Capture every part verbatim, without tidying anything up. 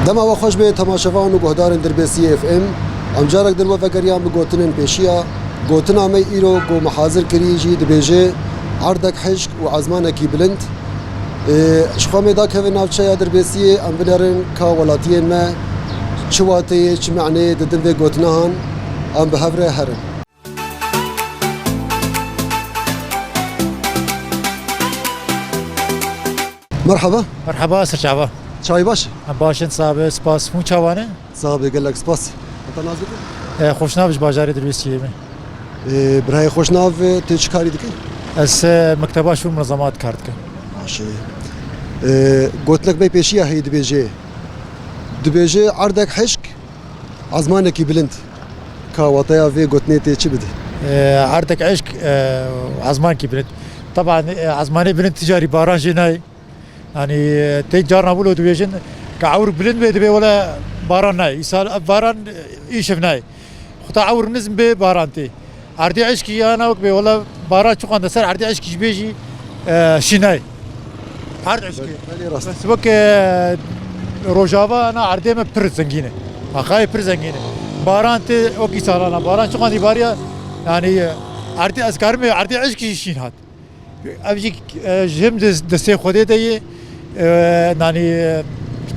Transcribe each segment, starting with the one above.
Dema we xweş be temaşevan û guhdarên Dirbêsiyê F M. Em carek din we vegeriyan bi gotinên pêşiya. Gotina me îro ku me hazir kirî jî dibêje, erdek hişk û ezmanekî bilind. Ê, ji xwe me dakeve navçeya Dirbêsiyê, em binerin ka welatiyên me çi wateyê, çi meneyê didin vê gotina han, em bi hev re herin. Merhaba. Merhaba, serçava. Çayê baş? Em baş in, sabe, spas. Hûn çawa ne? Sabe, gelek spas. Te nas bikin? E, Xweşnav ji bajarê Dirbêsiyê me. E, birayê Xweşnav, e, tu çi karî dikî? Ez, e, mekteba şûn munezemat kar dikim. Baş e. E, gotinek me pêşiya heye dibêje. Dibêje erdek hişk, ezmanekî bilind. Ka wateya vê gotinê tê çi bide? E, erdek eşk, e, ezmankî bilind. Taban, e, ezmanê bilind ticarî baran jê nayê. Yanî, e, tê carna wilo dibêjin, ka ewr bilind bê, dibê wele baran nayê. Îsal ev baran, e, îşev nayê. Xweta ewr nizm bê, baran tê. Erdê eşkî yana wek bê, wele baran çiqan de ser erdê eşkî ji bê jî, e, şî nayê. Erd eşkê. Belê, rast. Bes weke Rojava na erdê me pir zengîn e. Aqayê pir zengîn e. Baran tê wekî salana. Baran çiqan dî bariya, yanî, erdê ez karim ê erdê eşkî jî şîn hat. Ev jî, e, ji him dest-, destê Xwedê de yê, e, nanî, e,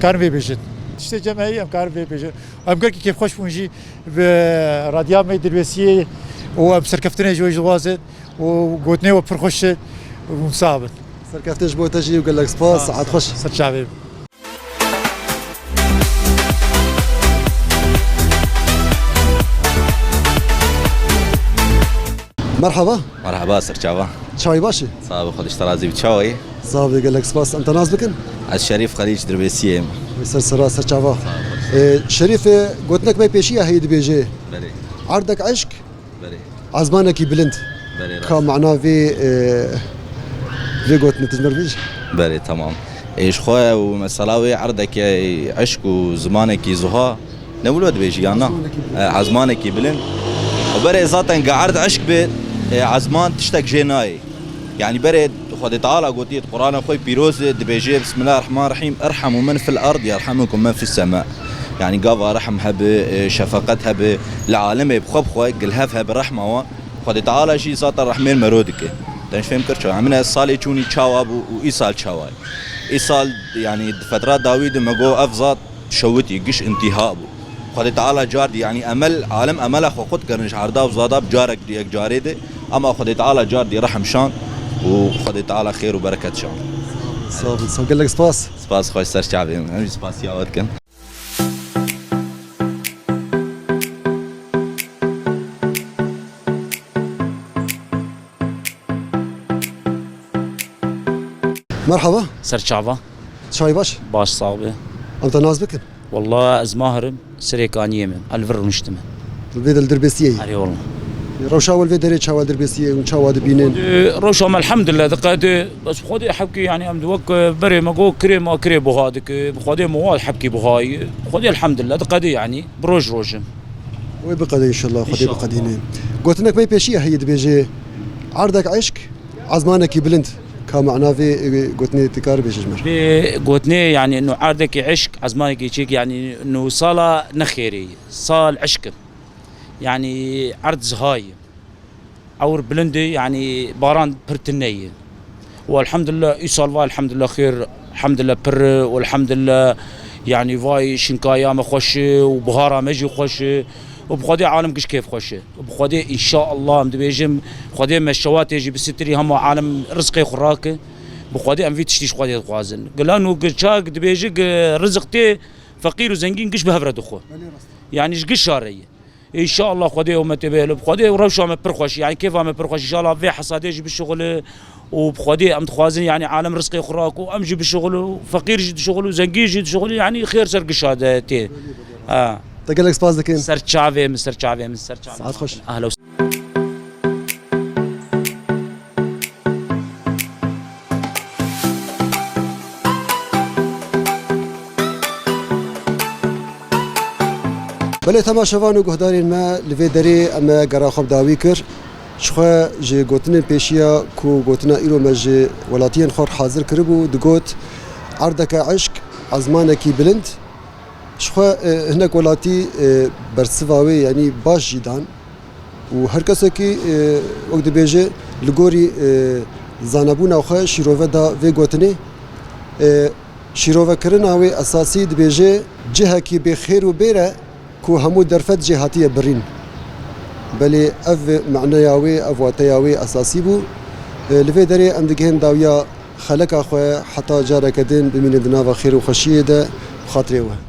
karim vê bêjin. Tiştê cem heyî em karim vê bêjin. Em gelkî kêfxweş bûn jî bi radya me Dirbêsiyê û em serkeftinê ji we jî dixwazin. û gotinê we pir xweş e, hûn sax bin. Serkeftin ji bo te jî û gelek spas, saet xweş. Ser çavê. Merhaba. Merhaba, ser çava. Çawî baş e? Sax be, Xwedê ji te razî be. Çawa yî? Sax be, gelek spas. Em te nas bikin? Ez Şerîf Xelîc, Dirbêsiyê me. Ser sera, ser çava. Sax be. Ee, Şerîf, e, gotinek me pêşiya heye dibêje. Belê. Erdek eşk, Belê. Ezmanekî bilind. Belê, rast. Ka mana vê, e, vê gotinê tu ji me re bêjî? Belê, temam. Ê, ji xwe û mesela wê erdekê eşk û zimanekî zuha ne wilo dibêjî, yan na? Ezmanekî bilind. E, ezmanekî bilind. Û berê zaten ge erd eşk be, e, ezman tiştek jê nayê. Yanî berê Xwedê Teala gotiye di Qur'ana xwe pîroz de dibêje, Bismillahirrahmanirrahîm, "Irhemu men fil erd yerhamukum men fis sema." Yanî gava rehm hebe, e, şefeqet hebe, li alemê bi xwe bi xwe gilhev hebe rehma wan. Xwedê Teala jî zata rehmên mero dike. Te ji fêm kir çawa? Min ez salê çûnî çawa bû û îsal çawa ye? Îsal, yanî di fetra dawî de me got ev zat şewitî, giş intîha bû. Xwedê Teala cardî, yanî emel, alem emela xwe qut kirin, ji erda û zada bi carek di yek carê de, ama Xwedê Teala cardî rehm şand û Xwedê Teala xêr û bereket şand. Sağ ol, sağ ol. Gelek spas. Spas xweş, ser çavê min. Em jî spasiya we dikin. Merhaba. Ser çava. Çay baş? Baş, sağ be. Em te nas bikin? Wallah ez Mahir im, Sirêkaniyê me. Ez li vir rûniştime. Li vê de li Dirbêsiyê yî? Erê wallah. Rewşa we li vê derê çawa Dirbêsiyê hûn çawa dibînin? Xwedê, rewşa me elhamdulillah diqede. Bes Xwedê hevkî, yanî em di wek, e, berê me got kirê ma kirê buha dike. Bi Xwedê me wa hevkî buha ye. Xwedê elhamdulillah diqede yanî. Bi roj roj e. Wê biqede înşallah, Xwedê biqedîne. Gotinek me pêşiya heye dibêje, erdek eşk, ezmanekî bilind. Ka mana vê, vê gotinê tu kar bêjî ji me re? Vê gotinê, yanî, nu erdekî eşk, ezmanekî çêk, yanî, nu sala nexêrê ye. Sal eşk e. Yanî, erd ziha ye. Ewr bilind e, yanî, baran pir tune ye. Û elhamdulillah, îsal va elhamdulillah xêr, elhamdulillah pir e, û elhamdulillah, yanî, vay şinkaya me xweş e û bihara me jî xweş e. Û bi Xwedê alem giş kêf xweş e. Û bi Xwedê înşaallah em dibêjim, Xwedê me şewatê jî bisitirî hema alem rizqê xwe rake. Bi Xwedê em vî tiştî ji Xwedê dixwazin. Gilan û gi-, çak dibêji gi-, riziq tê feqîr û zengîn giş bi hev re dixwe. Belê rast. Yanî ji giş şare ye. Înşallah Xwedê umetê bê. Li Xwedê û rewşa me pir xweş, yanî kêfa me pir xweş. Înşallah vê hesadê jî bişuxile û bi Xwedê em dixwazin, yanî alem rizqê xwe rake û em jî bişuxile û feqîr jî dişuxile û zengîn jî dişuxile, yanî xêr ser gişa de tê. Ha. Te gelek spas dikin. Ser çavê min, ser çavê min, ser çavê min. Saet xweş. Ahla û Belê temaşevan û guhdarên me, li vê derê em e gera xwe bi dawî kir. Ji xwe ji gotinên pêşiya ku gotina îro me ji welatiyên xwe hazir kiribû, digot, erdeke eşk, ezmanekî bilind, Ji xwe e, hinek welatî e, bersiva wê yanî baş jî dan û her kesekî e, wek dibêje li gorî e, zanebûna xwe şîrove da vê gotinê. E, şîrovekirina wê esasî dibêje cihekî bê xêr û bêr e ku hemû derfet jê hatiye birîn. Belê ev maneya wê, ev wateya wê esasî bû. E, li vê derê em digihên dawiya xeleka xwe heta careke din bimînin di nava xêr û xweşiyê de bi xatirê we.